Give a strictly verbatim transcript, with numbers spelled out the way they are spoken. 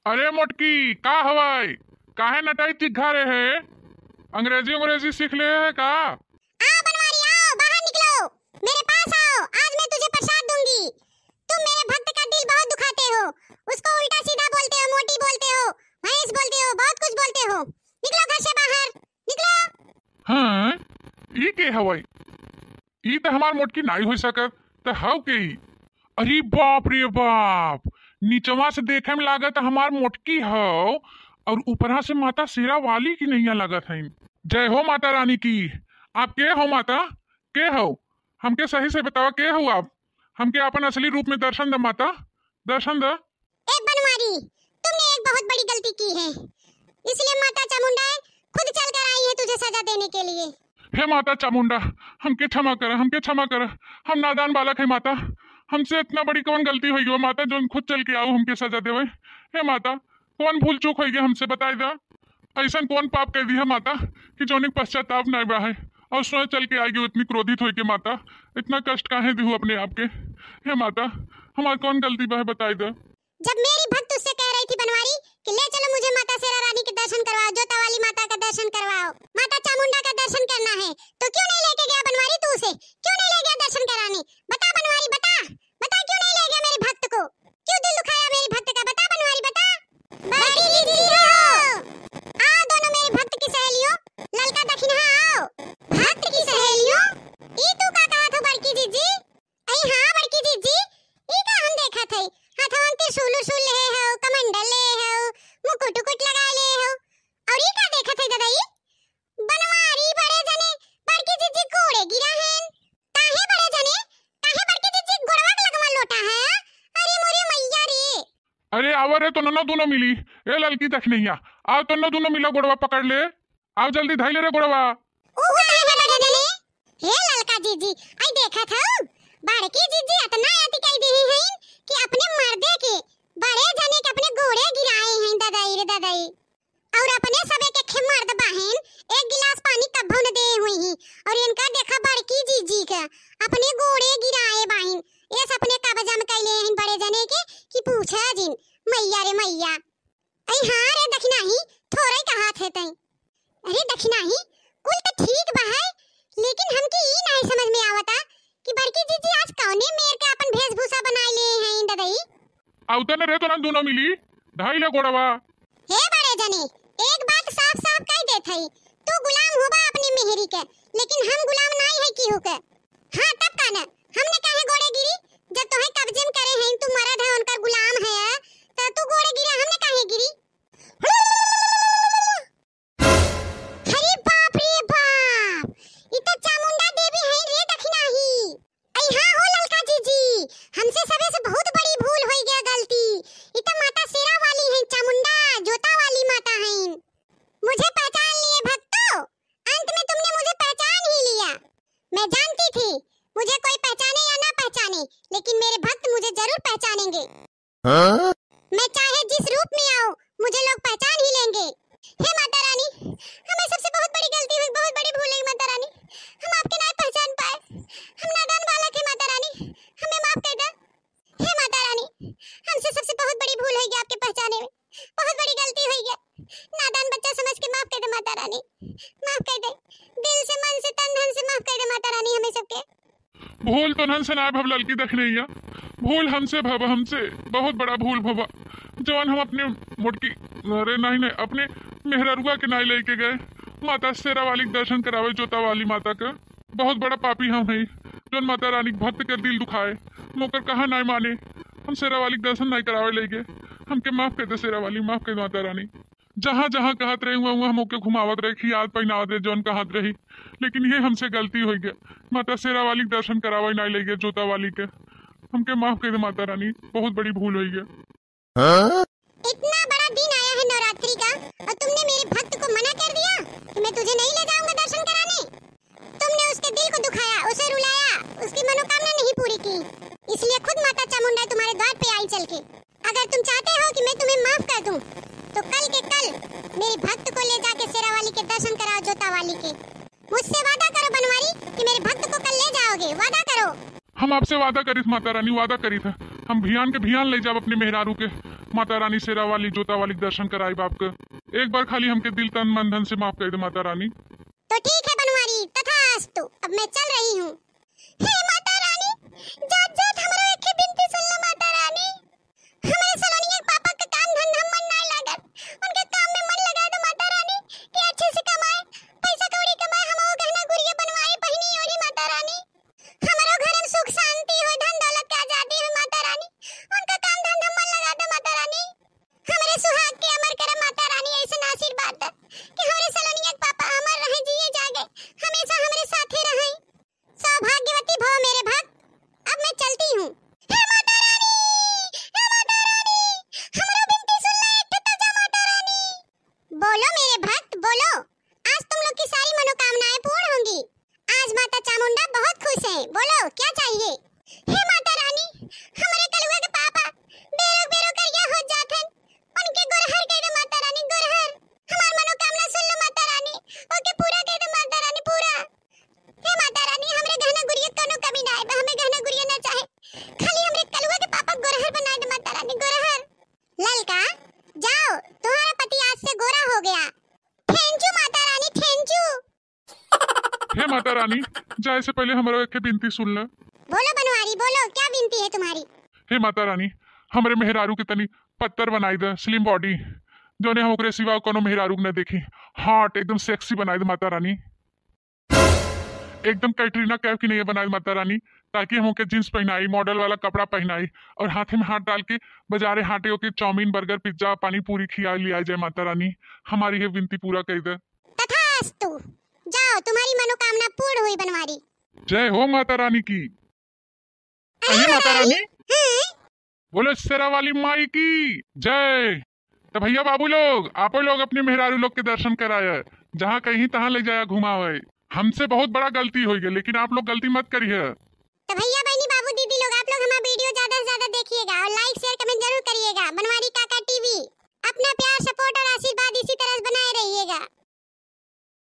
अरे मोटकी, का हवाई? काहे नटाई चिघारे है? अंग्रेजी अंग्रेजी सीख ले है का? आओ बनवारी, आओ, बाहर निकलो, मेरे पास आओ, आज मैं तुझे प्रसाद दूंगी। तुम मेरे भक्त का दिल बहुत दुखाते हो, उसको उल्टा सीधा बोलते हो, मोटी बोलते हो, भैंस बोलते हो, बहुत कुछ बोलते हो। निकलो घर से बाहर, निकलो। हाँ, ई के हवाई? ई त हमार मोटकी नाई हो सकत, त हव के ई? अरे बाप रे बाप, निचवा से देखे में लागत हमार मोटकी हव और ऊपरा से माता शेरा वाली की नैया लागत है। जय हो माता रानी की। आप के हो माता? के हो? हमके सही से बतावा, के हो आप? हमके अपन असली रूप में दर्शन द माता, दर्शन द। ए बनवारी, तुमने एक बहुत बड़ी गलती की है, इसलिए माता चामुंडा खुद चल कर आई है तुझे सजा देने के लिए। हे माता चामुंडा, हमके क्षमा कर, हमके क्षमा कर, हम नादान बालक है माता, हमसे इतना बड़ी कौन गलती होई हो माता, जोन खुद चल के आओ हमके सजा देवे। हे माता, कौन भूल चूक होई गया हमसे, बताई दा। ऐसन कौन पाप कर दी है माता कि जोने के पश्चाताप नहीं बा है और स्वयं चल के आई गई इतनी क्रोधित होई के माता, इतना कष्ट काहे दिहू अपने आप के? हे माता, हमार कौन गलती बा है, बताई दा। जब मेरी भक्त उससे कह रही थी बनवारी कि ले चलो मुझे माता शेरा रानी के दर्शन करवाओ, जोता वाली माता का दर्शन करवाओ, माता चामुंडा का दर्शन करना है, तो क्यों नहीं लेके गया बनवारी तू उसे? क्यों नहीं ले गया दर्शन कराने? बता बनवारी, बता, बता क्यों नहीं ले गया मेरे भक्त को? क्यों दिल दुखाया मेरे भक्त का? बता बनवारी, बता। बड़की जीजी हो, आओ दोनों मेरे भक्त की सहेलियों, ललका दखिनहा आओ। भक्त की सहेलियों? ई तू का कहा थो बड़की जीजी? अरे हाँ बड़की जीजी, ई का हम देखत हई? हथवा में त्रिशूल उशूल ले हो, कमंडल ले हो, मुकुट उकुट लगा ले हो। और ई का देखत हई ददाई? बनवारी बड़े जने बड़की जीजी गोड़े गिरा हैं। काहे बड़े जने? काहे बड़की जीजी गोड़वा के लगवा लोटा है? अरे मोरे मैया रे। अरे आवा रे, तोनो दुनो मिली। ए ललकी दखिनहा, आओ तोनो दुनो मिला गोड़वा पकड़ ले। आओ जल्दी धइले रे गोड़वा। ओहो, काहे बड़े जने? हे ललका जीजी, आई देखत हऊ, बड़की जीजी अतना अति कई दिही हईन कि अपने मर्दे के, बड़े जने के अपने गोड़े गिराए हैं, ददाई रे ददाई। और अपने सबे के खे मर्द बाहिन एक गिलास पानी कब्बो न दे हुई ही, और इनका देखा बड़की जीजी के अपने गोड़े गिराए बाहिन, ये अपने कब्जा में कैले हैं बड़े जने के कि पूछे जिन, मैया रे मैया। अरे हाँ रे दखिनही, थोरई कहात है तई। अरे दखिनही, कुल त ठीक बा है, लेकिन हमके ई नाहीं समझ में आवता कि बड़की जीजी आज कौने मेर के अपन वेशभूषा बनाए ले हैं ददई। आवते न रे तोरा दुनो मिली, धइले गोड़वा। हे बड़े जने, एक बात साफ साफ कह देत हई, तू गुलाम होबा अपने मेहरी के, लेकिन हम गुलाम नाहीं है केहू के। हाँ, तब का न, हमने काहे गोड़े गिरी? जब तोहे कब्जे में करे हैं, तू मरद है, उनकर गुलाम है, त तू गोड़े गिरा, हमने काहे गिरी? अरे बाप रे बाप, ई त चामुंडा देवी है रे दखिनही। अई हाँ हो ललका जीजी, हमसे सबे से बहुत बड़ी भूल होई गया गलती। ई त माता शेरा वाली हैं, चामुंडा जोता वाली माता हैं। मुझे पहचान लिए भक्तों, अंत में तुमने मुझे पहचान ही लिया। मैं जानती थी, मुझे कोई पहचाने या ना पहचाने, लेकिन मेरे भक्त मुझे जरूर पहचानेंगे। हाँ? मैं चाहे जिस रूप में आऊं, मुझे लोग पहचान ही लेंगे। हे माता रानी, हमें सबसे बहुत बड़ी गलती हुई, बहुत बड़ी भूल हुई माता रानी, हम आपके ना पहचान पाए, हम नादान बालक हैं माता रानी, हमें माफ कर दे। हे माता रानी, हमसे सबसे बहुत बड़ी भूल हुई आपके पहचाने में, बहुत बड़ी गलती हुई है, नादान बच्चा समझ के माफ कर दे माता रानी, माफ कर दे, दिल से, मन से, तन धन से माफ कर दे माता रानी हमें सबके। भूल तोहन से ना भव ललकी दखिनही, भूल हमसे भव, हमसे बहुत बड़ा भूल भवा, जवन हम अपने मोटकी, अरे नहीं, नहीं, अपने मेहररुआ के नाई लेके गए माता शेरा वाली के दर्शन करावे, जोता वाली माता के। बहुत बड़ा पापी हम हई, जौन माता रानी के भक्त के दिल दुखाए, हम ओकर कहा नाई माने, हम शेरा वाली के दर्शन नाई करावे लेके। हमके माफ कर दे शेरा वाली, माफ कर दे माता रानी। जहाँ जहाँ कहत रही, वहाँ वहाँ हम ओके घुमावत रही, खियावत पहिनावत रही, जौन कहत रही, लेकिन ये हमसे गलती होइ गया। माता शेरा वाली के दर्शन करावे नाई ले गए, जोता वाली के। हमके माफ कर दे माता रानी, बहुत बड़ी भूल होइ गया। इतना बड़ा दिन आया है नवरात्रि का और तुमने मेरे भक्त को मना कर दिया कि मैं तुझे नहीं ले जाऊंगा दर्शन कराने। तुमने उसके दिल को दुखाया, उसे रुलाया, उसकी मनोकामना नहीं पूरी की, इसलिए खुद माता चामुंडा तुम्हारे द्वार पे आई चल के। अगर तुम चाहते हो कि मैं तुम्हें माफ कर दूं, तो कल के कल मेरे भक्त को ले जाके शेरा वाली के दर्शन कराओ, जोता वाली के। मुझसे वादा करो बनवारी कि मेरे भक्त को कल ले जाओगे, वादा करो। हम आपसे वादा करित माता रानी, वादा करित है, हम भियान के भियान ले जाब अपने मेहरारू के, माता रानी शेरा वाली, जोता वाली के दर्शन कराइब आपके। एक बार खाली हमके दिल, तन, मन, धन से माफ कर दे माता रानी। तो ठीक है बनवारी, तथास्तु, अब मैं चल रही हूँ। हे माता रानी, जात जात हमरो एक बिनती सुन लो माता रानी। हमरे सलोनिया के पापा के काम धंधा में मन नाय लागत, उनके काम में मन लगा दो माता रानी, कि अच्छे से कमाए, पैसा कौड़ी कमाए, हम वो गहना गुरिया बनवाए, पहिनी ओढ़ी माता रानी। हमरो घर में सुख शांति होए, धन दौलत के आजादी होए माता रानी। उनका काम धंधा में मन लगा दो माता रानी। हमरे सुहाग के अमर करे माता रानी, ऐसन आशीर्वाद दे कि हमरे सलोनिया के पापा अमर रहे, जिए जागे, हमेशा हमरे साथे रहे। सौभाग्यवती भव मेरे भक्त, अब मैं चलती हूँ। हे माता रानी, हे माता रानी, हमरो बिनती सुन ले, एक ठो तजा माता रानी। बोलो मेरे भक्त, बोलो, आज तुम लोग की सारी मनोकामनाएं पूर्ण होंगी। आज माता चामुंडा बहुत खुश हैं। बोलो, क्या चाहिए? हे माता रानी, हमरे कलुआ के पापा बेरो बेरो करिया हो जात हन, उनके गोरहर कह दे माता रानी, गोरहर। हमार मनोकामना सुन लो माता रानी, ओके पूरा कह दे माता रानी, पूरा। हे माता रानी, हमरे गहना गुरिया कोनो कमी ना आए, हमें गहना गुरिया ना चाहे, खाली हमरे कलुआ के पापा गोरहर बनाए दे माता रानी, गोरहर। ललका, जाओ, तुम्हारा पति आज से गोरा हो गया। Thank you माता रानी, thank you। हे माता रानी, जाए से पहले हमरो एक बिनती सुन ले। बोलो बनवारी, बोलो, क्या बिनती है तुम्हारी? हे माता रानी, हमरे मेहरारू के तनी पत्तर बनाई दे, slim body, जोने हम ओकरे सिवा कोनो मेहरारू के न देखी। Hot, एकदम sexy बनाई दे माता रानी। एकदम कैटरीना कैफ की नहीं बनाई दे माता रानी, ताकि हम ओके jeans पहनाई, model वाला कपड़ा पहनाई और हाथे में हाथ डाल के बाजारे हाटे ओके चाउमीन, burger, pizza, पानी पूरी खिया लिया जाए माता रानी। हमारी ये बिनती पूरा कर दे। तथास्तु, जाओ, तुम्हारी मनोकामना पूर्ण हुई बनवारी। जय हो माता रानी की। अरे माता रानी। हम्म। बोलो शेरा वाली माई की जय। तो भैया बाबू लोग, आपो लोग अपने मेहरारू लोग के दर्शन कराए, जहाँ कहीं तहाँ ले जाया घुमावे। हमसे बहुत बड़ा गलती हो गई, लेकिन आप लोग गलती मत करिए। तो भैया